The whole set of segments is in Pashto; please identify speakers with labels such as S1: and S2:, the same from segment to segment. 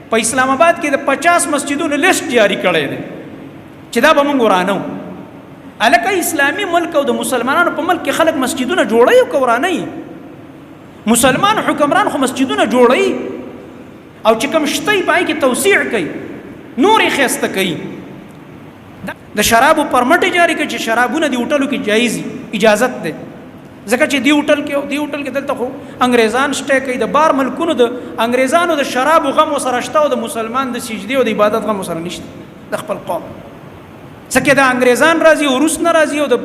S1: په اسلام آباد کې د 50 مسجدونو لیست جاری کړی دی چې دا به مونږ ورانو. الکه اسلامي ملک او د مسلمانانو په ملک کې خلک مسجدونه جوړوي او که ورانوي؟ مسلمان حکمران خو مسجدونه جوړوي او چې کوم شته یې په هغې کې توسیع کوي، نور یې ښایسته کوي. د شرابو پرمټ جاری کړي چې شرابونه دی هوټلو کې جایز اجازت ده، ځکه چې دی هوټل کې او دی هوټل کې دلته خو انګریزان شته کوي، د بار ملکونو د انګریزانو د شرابو غم سره شته او د مسلمان د سجدي او د عبادت غم سره نشته د خپل قوم. ځکه دا انګریزان راځي او روس نه راځي او د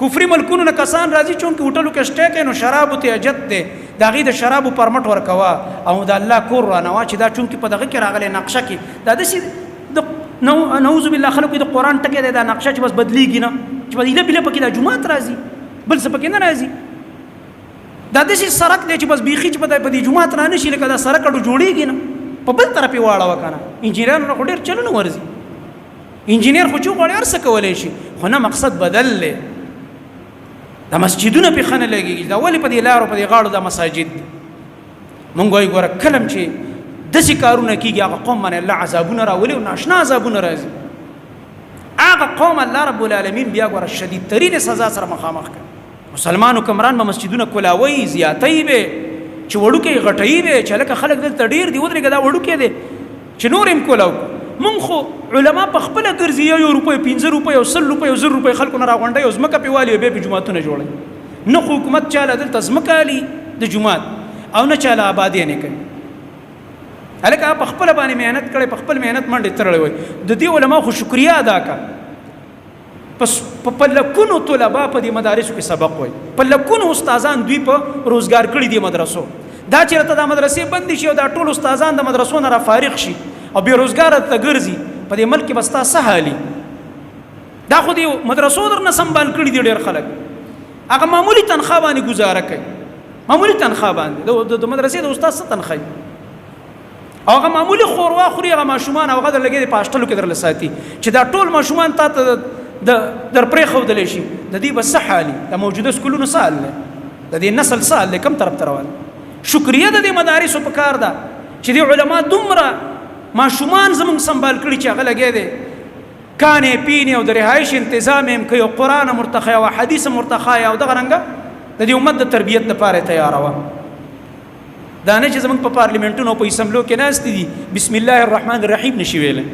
S1: کفري ملکونو نه کسان راځي، چونکه هوټلو کې شته کوي نو شرابو ته اجت دی، د هغې د شرابو پرمټ ورکوه او د الله کور رانوه چې دا چونکه په دغه کې راغلی نقشه کې دا داسې د نعوذ بالله خلکو د قرآن ټکی دی، دا نقشه چې بس بدلیږي نه، چې بس ایله بیله پکې دا جومات راځي بل څه پکې نه راځي. دا داسې سرک دی چې بس بیخي چې په دې جومات را نه شي، لکه دا سرک اډو جوړېږي نه، په بل طرف یې واړوه که نه. انجینرانو نه خو ډېر چلونه ورځي، انجینر خو چې وغواړي هر څه کولی شي، خو نه مقصد بدل دی. دا مسجدونه پې ښه نه لګېږي، دا ولې په دې لارو په دې غاړو دا مساجد دي؟ مونږ وایو ګوره کلم چې داسې کارونه کېږي هغه قوم باندې الله عذابونه راولي او ناشنا عذابونه راځي. هغه قوم الله رب العالمین بیا ګوره شدید ترین سزا سره مخامخ کړي. مسلمان حکمران به مسجدونه کولاوي، زیاتوي به، چې وړوکی غټوي به، چې هلکه خلک دلته ډېر دي ودرېږه دا وړوکی دی چې نور یې هم کولاو. مونږ خو علما په خپله ګرځي، یو یو روپۍ، 5 روپۍ او 100 روپۍ او 1000 روپۍ خلکو نه راغونډوي او ځمکه پرې والي او بیا پرې جوماتونه جوړوي. نه خو حکومت چاله دلته ځمکه الي د جومات او نه چاله آبادی نه کوي. هلکه په خپله باندې محنت کړی، په خپل محنت منډې تړلی وای. د دې علما خو شکریه ادا کړه. پس په لکونو طلبا په دې مدارسو کې سبق وای، په لکونو استادان دوی په روزګار کړي دي مدرسو. دا چې راته دا مدرسې بندې شي او دا ټول استادان د مدرسو نه را فارغ شي او بې روزګاره ته ګرځي، په دې ملک کې به ستا څه حالي؟ دا خو دې مدرسو درنه سمبال کړي دي. ډېر خلک هغه معمولي تنخوا باندې ګزاره کوي، معمولي تنخوا باندې د مدرسې د استاد څه تنخوا وي؟ او هغه معمولي خوروا خوري هغه ماشومان، او هغه در لګې په هاسټلو کې درله ساتي چې دا ټول ماشومان تا ته د در پرېښودلی شي. د دې به څه حال وي؟ د موجوده سکولونو څه حال دی؟ د دې نسل څه حال دی؟ کوم طرف ته روان؟ شکریه د دې مدارسو په کار ده چې دې علما دومره ماشومان زمونږ سنبال کړي چې هغه لګی دی کانې پینې او د رهایش انتظام یې هم کوي او قرآن هم ورته ښایي او حدیث هم ورته ښایي او دغه رنګه د دې امت د تربیت دپاره یې تیاروه. دا نه چې زمونږ په پارلیمنټونو او په اسمبلو کې ناست دي بسم الله الرحمن الرحیم نشي ویلی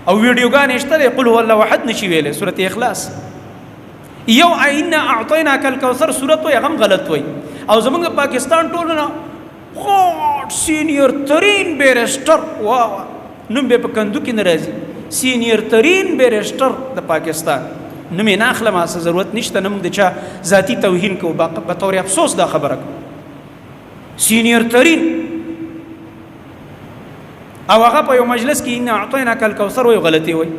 S1: او ویډیوګانې شته دی قل هو الله احد نشي ویلی، سورت اخلاص یو انا اعطیناک الکوثر سورت وایي هغه هم غلط وایي. او زمونږ پاکستان ټولو نه غټ سینیر ترین بیرسټر، وا وا نوم به په کندو کې نه راځي، سینیر ترین بیرسټر د پاکستان نوم یې نه اخلم، څه ضرورت نشته، نه موږ د چا ذاتي توهین کوو، په طور افسوس دا خبره کوو. سینیر ترین او هغه په یو مجلس کې انا اعطیناک الکوثر وایي، غلطي وایي.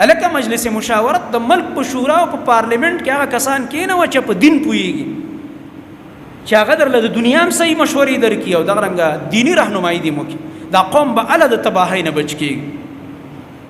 S1: هلکه مجلس مشاورت د ملک په شورا او په پارلیمنت کې هغه کسان کېنوه چې په دین پوهېږي، چې هغه درله د دنیا هم صحیح مشورې درکړي او دغه رنګه دیني رهنمایي دې مو کړي. دا قوم به هله د تباهۍ نه بچ کېږي.